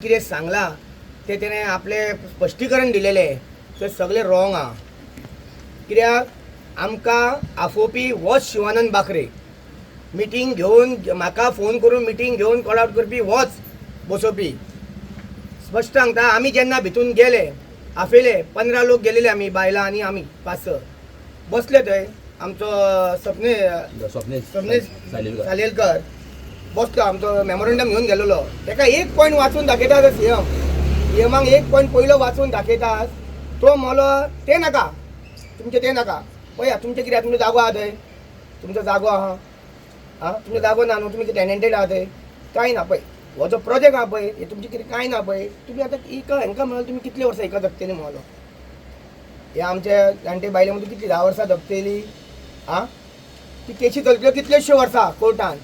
कितें सांगलां तें तेणें आपलें स्पश्टीकरण दिलेलें तें सगळें रॉंग आहा. कित्याक आमकां आफोवपी होच शिवानंद बाकरे. मिटींग घेवन म्हाका फोन करून मिटींग घेवन कॉल आवट करपी होच बसोवपी. स्पश्ट सांगता, आमी जेन्ना भितून गेले आफयले 15 लोक गेलेले, आमी बायलां आनी आमी 5-6 बसले थंय. आमचो सपने स्वप्नेश स्वप्नेश सालेलकर. सालेलकर बसलो, आमचो मेमोरंडम घेवन गेलेलो. ताका एक पॉयंट वाचून दाखयता सीएम. सीएमाक एक पॉयंट पयलो वाचून दाखयता. तो मोलो ते नाका तुमचें, तें नाका. पळया तुमचें कितें, तुमचो जागो आहा थंय, तुमचो जागो आहा. आं, तुमचो जागो ना न्हू, तुमी टेनंटेड आहा थंय, कांय ना. पळय हो जो प्रोजेक्ट आहा पळय, हे तुमचें कितें कांय ना. पळय तुमी आतां एका हांकां म्हणून तुमी कितले वर्सां हिका जगतली म्हणलो. हे आमच्या जाणटे बायले म्हणून कितली 10 वर्सां जगतली. आं, ती केशी चलतल्यो कितल्योश्यो वर्सां कोर्टान,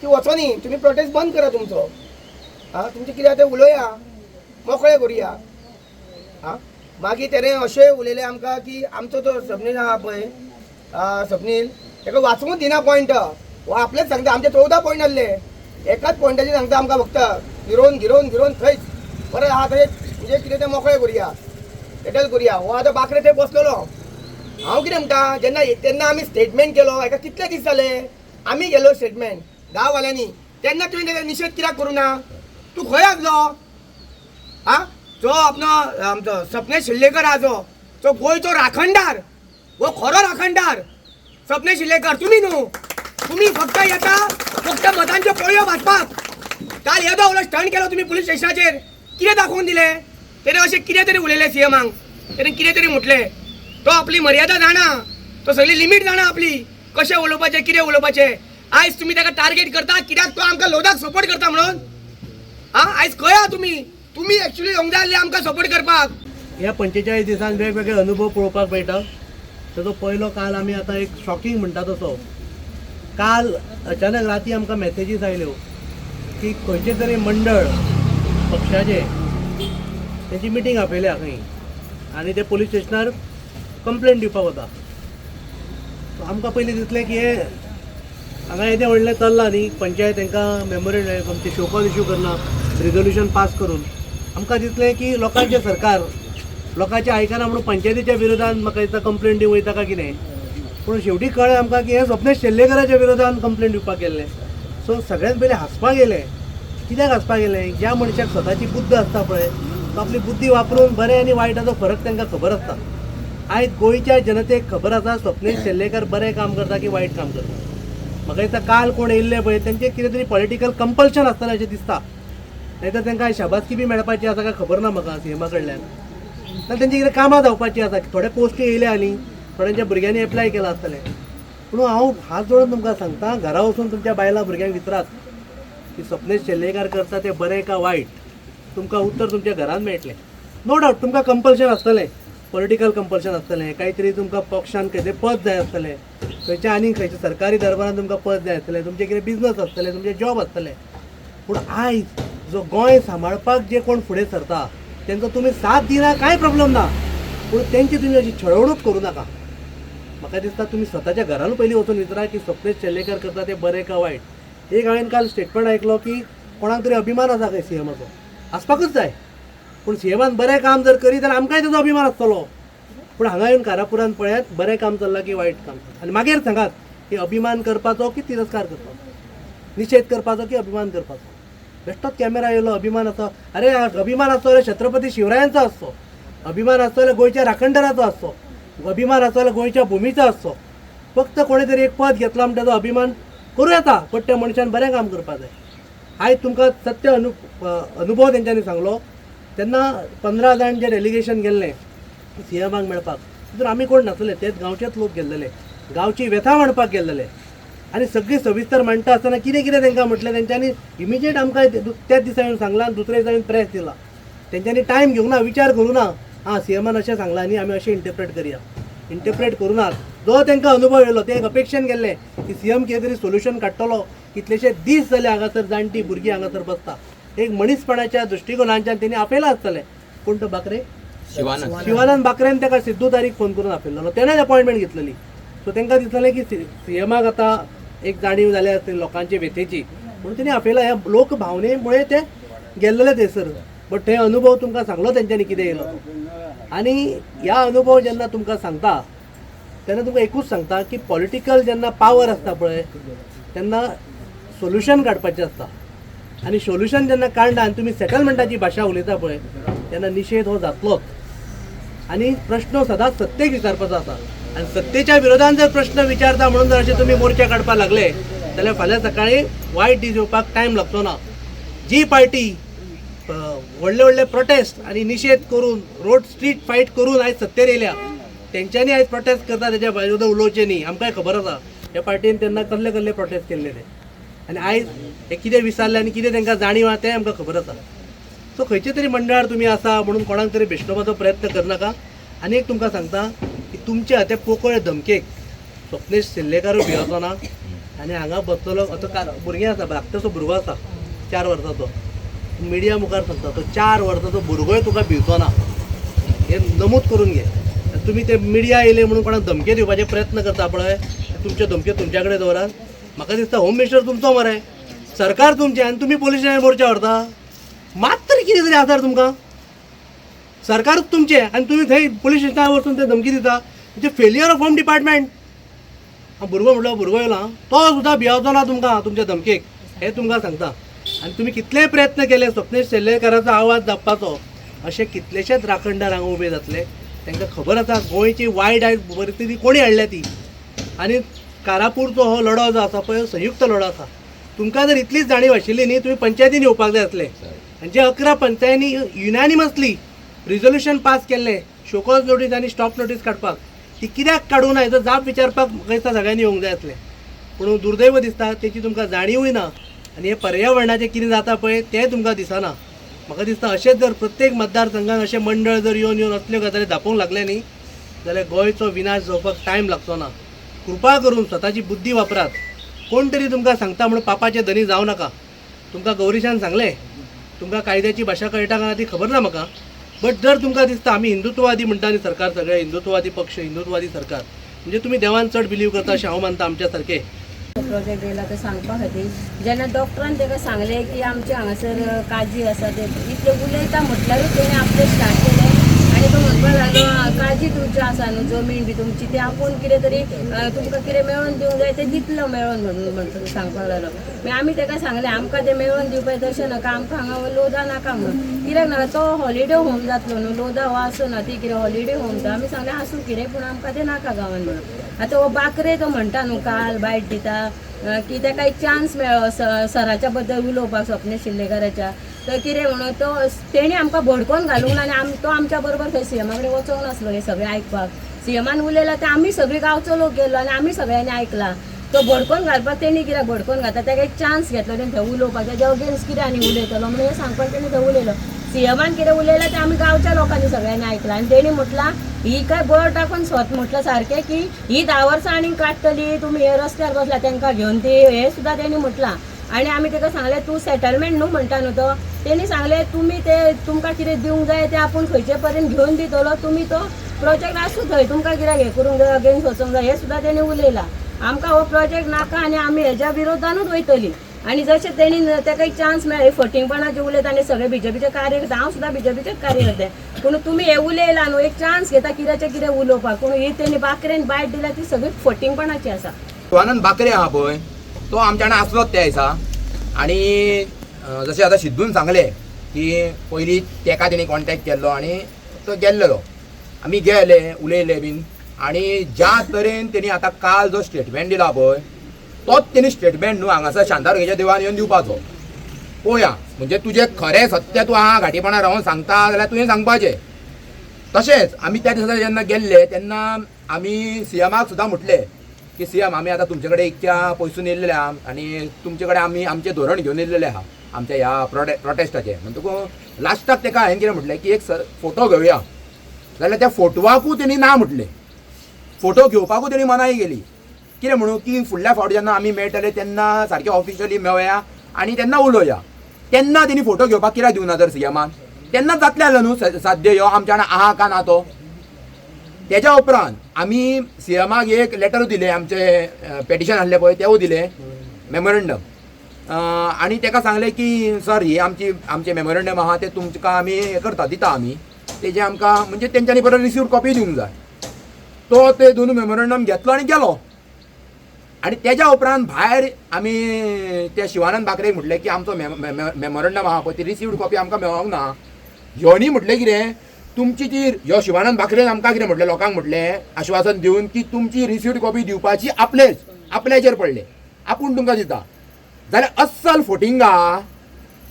ती वचोनी. तुमी प्रोटेस्ट बंद करा तुमचो. आं, तुमचें कितें आतां उलोया, मोकळें करुया. आं, मागीर तेणें अशें उलयलें आमकां की आमचो तो स्वप्नील आहा पळय, स्वप्नील ताका वाचूंक दिना पॉयंट. हो आपलेच सांगता, आमचे 14 पॉयंट आहले, एकाच पॉयंटाचेर सांगता आमकां फक्त गिरोवन गिरोवन गिरोवन थंयच परत आहा थंय. म्हणजे कितें तें मोकळें करुया, सेटल करुया. हो आतां बाकरे थंय बसलेलो. हांव कितें म्हणटा, जेन्ना तेन्ना आमी स्टेटमेंट केलो, हेका कितले दीस जाले आमी गेलो स्टेटमेंट गांववाल्यांनी, तेन्ना तुवें तेका निशेध कित्याक करूं ना? तूं खंय आसलो? आं, जो आपलो आमचो सपनेश शिर्लेकर आहा, जो जो गोंयचो राखणदार, हो खरो राखणदार सपनेश शिर्लेकर तुमी न्हू. तुमी फक्त येता फक्त मतांच्यो पोळयो भाजपाक. काल येदो व्हडलो स्टंट केलो तुमी पुलीस स्टेशनाचेर, कितें दाखोवन दिलें? तेणें अशें कितें तरी उलयलें सीएमाक, तेणें कितें तरी म्हटलें. तो आपली मर्यादा जाणा, तो सगळी लिमीट जाणा आपली, कशें उलोवपाचें, कितें उलोवपाचें. आयज तुमी ताका टार्गेट करता कित्याक? तो आमकां लोदाक सपोर्ट करता म्हणून. आं, आयज खंय आहा तुमी? तुमी एक्चुली येवंक जाय आसले आमकां सपोर्ट करपाक. ह्या 45 दिसान वेगवेगळे अनुभव पळोवपाक मेळटा. ताचो पयलो काल आमी आतां एक शॉकिंग म्हणटा तसो, काल अचानक राती आमकां मॅसेजीस आयल्यो की खंयचें तरी मंडळ पक्षाचें तेंची मिटींग आपयल्या खंय आनी ते पोलीस स्टेशनार कंप्लेन दिवपाक वता. आमकां पयलीं दिसलें की हे हांगा येदें व्हडलें चल्लां न्ही, पंचायत तांकां मेमोरेंडम आमचें शोकॉज इशू करना, रिजोल्युशन पास करून. आमकां दिसलें की लोकांचें सरकार लोकांचें आयकना म्हणून पंचायतीच्या विरोधान म्हाका दिसता कंप्लेन दिवंक वयता काय कितें. पूण शेवटी कळ्ळें आमकां की हें स्वप्नेश शेल्लेकराच्या विरोधान कंप्लेन दिवपाक गेल्लें. सो सगळ्यांत पयलीं हांसपाक येयलें. कित्याक हांसपाक येयलें? ज्या मनशाक स्वताची बुद्द आसता पळय, तो आपली बुद्धी वापरून बरें आनी वायटाचो फरक तांकां खबर आसता. आयज गोंयच्या जनतेक खबर आसा स्वप्नेश शेल्लेकर बरें काम करता की वायट काम करता. म्हाका दिसता काल कोण येयल्ले पळय तेंचें कितें तरी पॉलिटिकल कंपल्शन आसतलें अशें दिसता. नाही तर तांकां शाबासकी बी मेळपाची आसा काय खबर ना म्हाका सीएमा कडल्यान. नाल्यार तेंची कितें कामां जावपाची आसा. थोडे पोस्टी येयले आनी थोड्यांच्या भुरग्यांनी एप्लाय केलां आसतलें. पूण हांव हात जोडून तुमकां सांगता, घरा वचून तुमच्या बायलां भुरग्यांक विचारात की स्वप्नेश शेल्लेकार करता तें बरें काय वायट. तुमकां उत्तर तुमच्या घरान मेळटलें. नो डावट तुमकां कंपल्शन आसतलें, पॉलिटिकल कंपल्शन आसतलें, कांय तरी तुमकां पक्षान खंयचें पद जाय आसतलें, खंयच्या आनी खंयच्या सरकारी दरबारान तुमकां पद जाय आसतलें, तुमचें कितें बिजनस आसतलें, तुमचें जॉब आसतलें. पूण आयज जो गोंय सांबाळपाक जे कोण फुडें सरता तेंचो तुमी साथ दिना कांय प्रॉब्लम ना, पूण तेंची तुमी अशी छळवणूक करूं नाका. म्हाका दिसता तुमी स्वताच्या घरान पयलीं वचून विचारा की स्वप्नेश शेल्लेकर करता तें बरें काय वायट. एक हांवें काल स्टेटमेंट आयकलो की कोणाक तरी अभिमान आसा खंय सीएमाचो, आसपाकूच जाय. पूण सीएमान बरें काम जर करीत जाल्यार आमकांय ताचो अभिमान आसतलो. पूण हांगा येवन कारापुरान पळयात बरें काम चल्लां की वायट काम, आनी मागीर सांगात की अभिमान करपाचो की तिरस्कार करपाचो, निशेध करपाचो की अभिमान करपाचो. बेश्टोच कॅमेरा येयलो अभिमान आसा. अरे अभिमान आसतो जाल्यार छत्रपती शिवरायांचो आसचो, अभिमान आसतो जाल्यार गोंयच्या राखणदाराचो आसचो, अभिमान आसतो जाल्यार गोंयच्या भुमीचो आसचो. फक्त कोणें तरी एक पद घेतलां म्हण ताचो अभिमान करूं येता, बट त्या मनशान बरें काम करपाक जाय. आयज तुमकां सत्य अनुभव तेंच्यांनी सांगलो. तेन्ना 15 जाण जे डेलिगेशन गेल्लें सीएमाक मेळपाक, तितून आमी कोण नासले, तेच गांवचेच लोक गेल्लेले, गांवची व्यथा मांडपाक गेल्लेले. आनी सगळी सविस्तर मांडटा आसतना कितें कितें तांकां म्हटलें तेंच्यांनी इमिजिएट आमकां त्याच दिसा येवन सांगलां आनी दुसऱ्या दिसा येवन प्रेस दिला. तेंच्यांनी टायम घेवंक ना, विचार करूं ना, आं सीएमान अशें सांगलां न्ही आमी अशें इंटरप्रेट करया, इंटरप्रेट करूं नात. जो तांकां अनुभव येयलो ते एक अपेक्षेन गेल्ले की सीएम कितें तरी सोल्युशन काडटलो. कितलेशे दीस जाले हांगासर जाणटी भुरगीं हांगासर बसता, एक मनीसपणाच्या दृश्टिकोनांच्यान तेणी आपयलां आसतलें. कोण तो बाकरे? शिवानंद. शिवानंद बाकरेन ताका सिद्दू तारीख फोन करून आपयल्लो, तेणेच अपॉयंटमेंट घेतलेली. सो तांकां दिसलें की सीएमाक आतां एक जाणीव जाल्या आसतली लोकांचे व्यथेची, म्हणून तेणी आपयला. ह्या लोक भावने मुळे ते गेल्लेले थंयसर. बट थंय अनुभव तुमकां सांगलो तेंच्यांनी कितें येयलो तो. आनी ह्या अनुभव जेन्ना तुमकां सांगता तेन्ना तुमकां एकूच सांगता की पॉलिटिकल जेन्ना पावर आसता पळय तेन्ना सोल्युशन काडपाचें आसता आनी सोल्युशन जेन्ना काडना आनी तुमी सेटलमेंटाची भाशा उलयता पळय तेन्ना निशेध हो जातलोच. आनी प्रश्न सदांच सत्तेक विचारपाचो आसा आनी सत्तेच्या विरोधान जर प्रश्न विचारता म्हणून जर अशें तुमी मोर्चा काडपाक लागले जाल्यार फाल्यां सकाळीं वायट दीस येवपाक टायम लागचो ना. जी पार्टी व्हडले व्हडले प्रोटेस्ट आनी निशेध करून रोड स्ट्रीट फायट करून आयज सत्तेर येयल्या तेंच्यांनी आयज प्रोटेस्ट करता तेच्या विरोधात उलोवचें न्ही. आमकांय खबर आसा ह्या पार्टीन तेन्ना कसले कसले प्रोटेस्ट केल्ले ते आनी आयज हे कितें विसरले आनी कितें तेंकां जाणीव आहा तें आमकां खबर आसा. सो खंयचे तरी मंडळार तुमी आसा म्हणून कोणाक तरी बेश्टोवपाचो प्रयत्न करनाका. आनी एक तुमकां सांगता की तुमच्या ते पोकळ धमकेक स्वप्नेश शिल्लेकारूय भियेवचो ना आनी हांगा बसतलो आतां भुरगें आसा धाकटोसो भुरगो आसा 4 वर्सांचो, मिडिया मुखार सांगता तो 4 वर्सांचो भुरगोय तुका भिवचो ना हें नमूद करून घे. तुमी ते मिडिया येयले म्हणून कोणाक धमके दिवपाचे प्रयत्न करता पळय तुमच्यो धमक्यो तुमच्या कडेन दवरात. म्हाका दिसता होम मिनिस्टर तुमचो मरे, सरकार तुमचें आनी तुमी पोलीस स्टेशनार मोर्चा व्हरता मात तरी कितें तरी आसार तुमकां. सरकारूच तुमचें आनी तुमी थंय पोलीस स्टेशनार वचून ते धमकी दिता म्हणजे फेलियर ऑफ होम डिपार्टमेंट. भुरगो म्हटलो भुरगो येयला तो सुद्दां भियेवचो ना तुमकां तुमच्या धमकेक हें तुमकां सांगता. आनी तुमी कितलेय प्रयत्न केले स्वप्नेश शेल्लेकाराचो आवाज दाबपाचो अशे कितलेशेच राखणदार हांगा उबे जातले. तांकां खबर आसा गोंयची वायट आयज परिस्थिती कोणी हाडल्या ती. आनी कारापूरचो हो लढो जो आसा पळय संयुक्त लढो आसा. तुमकां जर इतलीच जाणीव आशिल्ली न्ही तुमी पंचायतीन येवपाक जाय आसले आनी जे 11 पंचायतींनी युनानिमसली रिजोल्युशन पास केल्लें शोकॉज नोटीस आनी स्टॉप नोटीस काडपाक ती कित्याक काडूं ना हेजो जाप विचारपाक म्हाका दिसता सगळ्यांनी येवंक जाय आसलें. पूण दुर्दैव दिसता तेची तुमकां जाणीवूय ना आनी हें पर्यावरणाचें कितें जाता पळय तें तुमकां दिसना. म्हाका दिसता अशेंच जर प्रत्येक मतदारसंघान अशें मंडळ जर येवन येवन असल्यो गजाली दाखोवंक लागले न्ही जाल्यार गोंयचो विनाश जावपाक टायम लागचो ना. कृपा करून स्वताची बुद्धी वापरात. कोण तरी तुमकां सांगता म्हणून पापाचे धनी जावं नाका. तुमकां गौरीशान सांगलें तुमकां कायद्याची भाशा कळटा काय ना ती खबर ना म्हाका, बट जर तुमकां दिसता आमी हिंदुत्ववादी म्हणटा न्ही सरकार सगळे हिंदुत्ववादी पक्ष हिंदुत्ववादी सरकार म्हणजे तुमी देवान चड बिलीव करता अशें हांव मानता आमच्या सारके. प्रोजेक्ट येयला ते सांगपा खातीर जेन्ना डॉक्टरान ताका सांगलें की आमचे हांगासर काजी आसा ते इतले उलयता म्हटल्यारूच तेणें आपलें स्टार्ट केलें आनी तो म्हणपाक लागलो काजी तुमची आसा न्हू जमीन बी तुमची ती आपूण कितें तरी तुमकां कितें मेळोवन दिवंक जाय तें दितलो मेळोवन म्हणून सांगपाक लागलो. मागीर आमी ताका सांगलें आमकां तें मेळोवन दिवपाचें तशें नाका, आमकां हांगा लोदा नाका म्हणून. कित्याक नाका तो हॉलिडे होम जातलो न्हू, लोदा हो आसूं ना ती कितें हॉलिडे होम तो आमी सांगलें आसूं कितें पूण आमकां तें नाका गांवान म्हणून. आतां हो बाकरे तो म्हणटा न्हू काल बायट दिता की ताका एक चान्स मेळ्ळो सराच्या बद्दल उलोवपाक स्वप्नेश शिल्लेकाराच्या, तर कितें म्हणून तो तेणी आमकां भडकोवन घालूंक ना आनी तो आमच्या बरोबर थंय सीएमा कडेन वचोंक नासलो हें सगळें आयकपाक. सीएमान उलयला तें आमी सगळीं गांवचो लोक गेल्लो आनी आमी सगळ्यांनी आयकलां. तो भडकोवन घालपाक तेणी कित्याक भडकोवन घालता, ताका एक चान्स घेतलो तेणी थंय उलोवपाक, तेज्या अगेन्स्ट कितें आनी उलयतलो म्हणून हें सांगपाक तेणी थंय उलयलो. सीएमान कितें उलयलां तें आमी गांवच्या लोकांनी सगळ्यांनी आयकलां आनी तेणी म्हटलां ही काय बळ टाकून स्वत म्हटलां सारकें की ही 10 वर्सां आनी काडटली तुमी हे रस्त्यार बसला तांकां घेवन ती हें सुद्दां तेणी म्हटलां. आनी आमी ताका सांगलें तूं सेटलमेंट न्हू म्हणटा न्हू तो, तेणी सांगलें तुमी ते तुमकां कितें दिवंक जाय तें आपूण खंयचे पर्यंत घेवन दितलो, तुमी तो प्रोजेक्ट आसूं थंय तुमकां कित्याक हें करूंक जाय अगेन्स्ट वचोंक जाय हें सुद्दां तेणी उलयलां. आमकां हो प्रोजेक्ट नाका आनी आमी हेज्या विरोधानूच वयतली. आनी जशें तेणी ताका एक चान्स मेळ्ळो फटींगपणाचें उलयता आनी सगळे बीजेपीचे कार्यकर्ते, हांव सुद्दां बीजेपीचेच कार्यकर्ते, पूण तुमी हें उलयलां न्हू एक चान्स घेता कित्याचें कितें उलोवपाक, पूण ही तेणी बाकरेन बायट दिल्या ती सगळी फटींगपणाची आसा. शिवानंद बाकरे आहा पळय तो आमच्या वांगडा आसलोच त्या दिसा आनी जशें आतां सिद्धून सांगलें की पयलीं तेका तेणी कॉन्टेक्ट केल्लो आनी तो गेल्लो, आमी गेले उलयले बीन आनी ज्या तरेन तेणी आतां काल जो स्टेटमेंट दिला पळय तोच तेणी स्टेटमेंट न्हू हांगासर शांतादुर्गेच्या देवळान येवन दिवपाचो. पळोवया म्हणजे तुजें खरें सत्य तूं आहा घाटीपणा रावन सांगता जाल्यार तुवें सांगपाचें. तशेंच आमी त्या दिसा जेन्ना गेल्ले तेन्ना आमी सीएमाक सुद्दां म्हटलें की सीएम आमी आतां तुमचे कडेन इतक्या पयसून येयल्ले आहा आनी तुमचे कडेन आमी आमचें धोरण घेवन येयल्लेलें आहा आमच्या ह्या प्रोटेस्टाचें. म्हणटकूच लास्टाक तेका हांवें कितें म्हटलें की एक फोटो घेवया जाल्यार त्या फोटवाकूय तेणी ना म्हटलें, फोटो घेवपाकूय तेणी मनाय केली. कितें म्हणून की फुडल्या फावट जेन्ना आमी मेळटले तेन्ना सारकें ऑफिशियली मेळया आनी तेन्ना उलोवया. तेन्ना तेणी फोटो घेवपाक कित्याक दिवना तर सीएमान, तेन्ना जातलें जालें न्हू साध्य ह्यो आमच्या वांगडा आहा का ना तो. तेज्या उपरांत आमी सीएमाक एक लेटर दिलें, आमचें पेटिशन आहलें पळय तेवूय दिलें, मेमोरंडम. आनी ताका सांगलें की सर ही आमची आमचें मेमोरंडम आहा तें तुमकां आमी हें करता दिता आमी तेजें आमकां म्हणजे तेंच्यांनी परत रिसिव्ड कॉपी दिवंक जाय. तो ते दोनूय मेमोरंडम घेतलो आनी गेलो. आनी तेज्या उपरांत भायर आमी त्या शिवानंद बाकरेक म्हटलें की आमचो मेमोरंडम आहा पळय ती रिसिव्ड कॉपी आमकां मेळोंक ना. ह्योनी म्हटलें कितें तुमची ती ह्यो शिवानंद बाकरेन आमकां कितें म्हटलें लोकांक म्हटलें आश्वासन दिवन की तुमची रिसिव्ड कॉपी दिवपाची आपलेच आपल्याचेर पडले आपूण तुमकां दिता. जाल्यार अस्सल फोटिंगा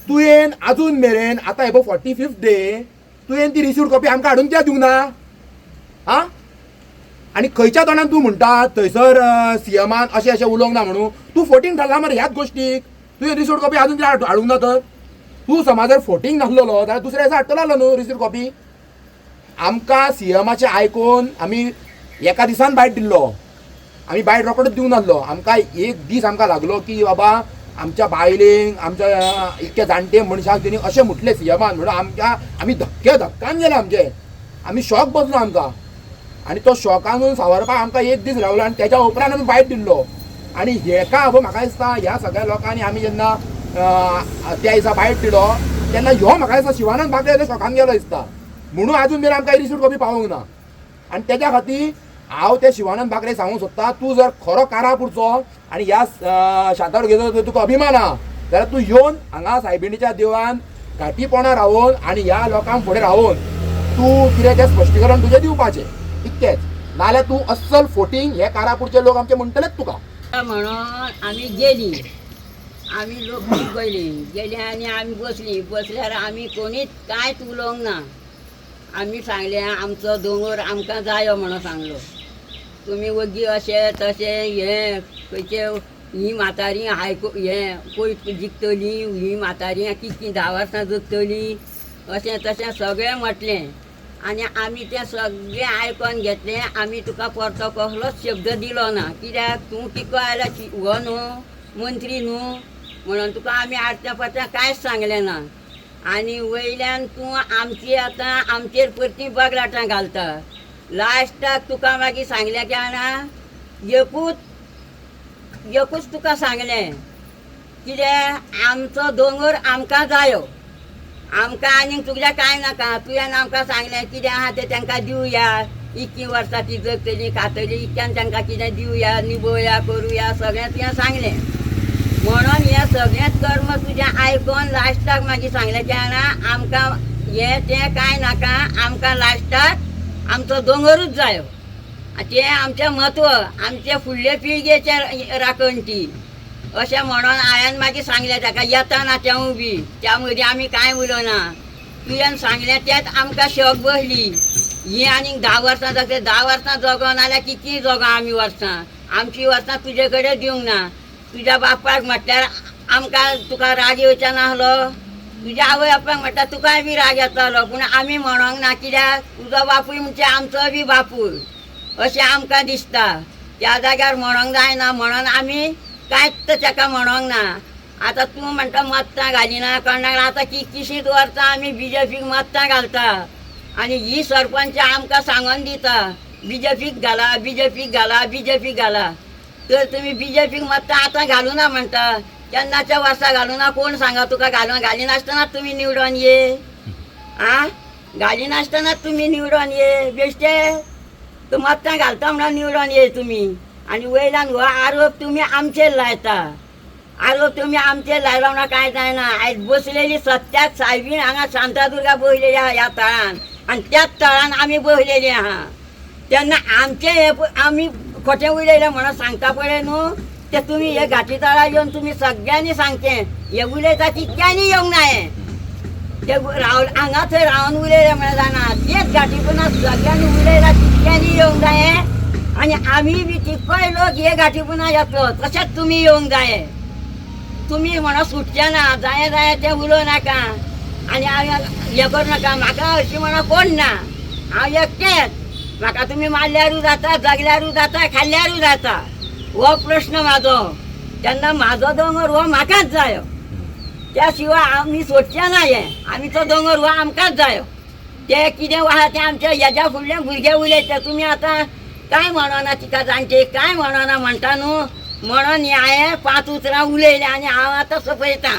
तुवें आजून मेरेन आतां हे पळय 45th day तुवें ती रिसिव्ड कॉपी आमकां हाडून कित्याक दिवंक ना? आं, आनी खंयच्या तोंडान तूं म्हणटा थंयसर सीएमान अशें अशें उलोवंक ना म्हणून? तूं फोटींग थारला मरे ह्याच गोश्टीक. तुवें रिसिव्ड कॉपी आजून कित्याक हाडूंक ना? तर तूं समज जर फोटींग नासलेलो जाल्यार दुसऱ्या दिसा हाडटलो आसलो न्हू रिसिव्ड कॉपी. आमकां सीएमाचें आयकून आमी एका दिसान बायट दिल्लो, आमी बायट रोकडोच दिवंक नासलो. आमकां एक दीस आमकां लागलो की बाबा आमच्या बायलेंक आमच्या इतक्या जाणटे मनशाक तेणी अशें म्हटलें सीएमान म्हणून आमकां आमी धक्के धक्कान गेले आमचे, आमी शॉक बसलो आमकां. आनी तो शॉकान सावरपाक आमकां एक दीस रावलो आनी तेज्या उपरांत आमी बायट दिल्लो. आनी हेका अबो म्हाका दिसता ह्या सगळ्या लोकांनी आमी जेन्ना त्या दिसा बायट दिलो तेन्ना ह्यो म्हाका दिसता शिवानंद बागडे शॉकान गेलो दिसता म्हणून आजून मेरेन आमकां रिसिव्ड कॉपी पावोंक ना. आनी तेज्या खातीर हांव त्या शिवानंद बागडे सांगूंक सोदता, तूं जर खरो कारापूरचो आनी ह्या शांतादुर्गेचो जर तुका अभिमान आहा जाल्यार तूं येवन हांगा सायबिणीच्या देवळान घाटीपोणा रावोन आनी ह्या लोकांक फुडें रावोन तूं कितें तें स्पश्टीकरण तुजें दिवपाचें इतकेंच. नाल्यार तूं अस्सल फोटींग हे कारापूरचे लोक आमचे म्हणटलेच तुका. म्हणून आमी गेली, आमी लोक गेली गेली आनी आमी बसली. बसल्यार आमी कोणीच कांयच उलोवंक ना. आमी सांगलें आमचो दोंगर आमकां जायो म्हणून सांगलो. तुमी वग्गी अशें तशें हें खंयचे ही म्हातारी आयको हें कोय जिखतली ही म्हातारी कितलीं 10 वर्सां जगतली अशें तशें सगळें म्हटलें. आनी आमी तें सगळें आयकोन घेतलें. आमी तुका परतो कसलोच शब्द दिलो ना, कित्याक तूं किको आयल्यार हो न्हू मंत्री न्हू म्हणून तुका आमी आरत्या परत्या कांयच सांगलें ना. आनी वयल्यान तूं आमची आतां आमचेर परती बगलाटां घालता. लास्टाक तुका मागीर सांगलें की जाणा एकूच एकूच तुका सांगलें कितें आमचो दोंगर आमकां जायो, आमकां आनीक तुगल्या कांय नाका. तुवें आमकां सांगलें कितें आहा तें तांकां दिवया, इतकीं वर्सां ती जगतली खातली इतक्यान तांकां कितें दिवया निभोवया करुया सगळें तुवें सांगलें. म्हणून हें सगळेंच कर्म तुजें आयकोन लास्टाक मागीर सांगलें की जाणा आमकां हें तें कांय नाका, आमकां लास्टाक आमचो दोंगरूच जायो. तें आमचें म्हत्व आमचे फुडले पिळगेचें राखण ती अशें म्हणून हांवें मागीर सांगलें ताका. येता ना तेवूय बी त्या मदीं आमी कांय उलोवना. तुवें सांगलें तेंच आमकां शक बसली. ही आनीक 10 वर्सां जगले, 10 वर्सां जगो नाल्यार कितलीं जगो आमी वर्सां, आमची वर्सां तुजे कडेन दिवंक ना. तुज्या बापायक म्हटल्यार आमकां तुका राग येवचो नासलो, तुज्या आवय बापायक म्हटल्यार तुकाय बी राग येतालो. पूण आमी म्हणोंक ना कित्याक तुजो बापूय म्हणजे आमचो बी बापूय अशें आमकां दिसता. त्या जाग्यार म्हणोंक जायना म्हणून आमी कांयच ताका म्हणोंक ना. आतां तूं म्हणटा मत्तां घालिना कोणाक, आतां कितलींशींच वर्सां आमी बीजेपीक मत्तां घालता आनी ही सरपंच आमकां सांगोन दिता बीजेपीक घाला बीजेपीक घाला बीजेपीक घाला. तर तुमी बीजेपीक मत्तां आतां घालूना म्हणटा, केन्नाच्या वर्सा घालूना कोण सांगा तुका घालून? घालिनासतना तुमी निवडून ये, आं घालिनासतना तुमी निवडून ये बेश्टे तूं मत्तां घालता म्हणून निवडून ये तुमी. आनी वयल्यान हो आरोप तुमी आमचेर लायता, आरोप तुमी आमचेर लायलो म्हणून कांय जायना. आयज बसलेली सत्याक सायबीण हांगा शांतादुर्गा बसलेली आहा ह्या तळान आनी त्याच तळान आमी बसलेली आहा. तेन्ना आमचें हें आमी खोटें उलयलें म्हणून सांगता पळय न्हू ते तुमी हे घाटी तळा येवन तुमी सगळ्यांनी सांगचें. हे उलयता तितक्यांनी येवंक ना हें ते राव हांगा थंय रावन उलयलें म्हणल्यार जायना. तेच घाटी पुना सगळ्यांनी उलयला तितक्यांनी येवंक जाय आनी आमी बी तितकोय लोक हे घाटी पुना येतलो तशेंच तुमी येवंक जाय. तुमी म्हणून सुटचे ना, जाय जाय तें उलोवं नाका आनी हांव हें करूं नाका. म्हाका अशी म्हणून कोण ना, हांव एकटेंच. म्हाका तुमी मारल्यारूय जाता, जगल्यारूय जाता, खाल्ल्यारूय जाता, हो प्रश्न म्हाजो. तेन्ना म्हाजो दोंगर हो म्हाकाच जायो, त्या शिवाय आमी सोडचे ना हें. आमी तो दोंगर हो आमकांच जायो. ते कितें आहा तें आमच्या हेज्या फुडले भुरगे उलयता. तुमी आतां कांय म्हणना तिका जाणटे कांय म्हणना म्हणटा न्हू, म्हणून हांवें 5 उतरां उलयलीं आनी हांव आतां सोंपयतां.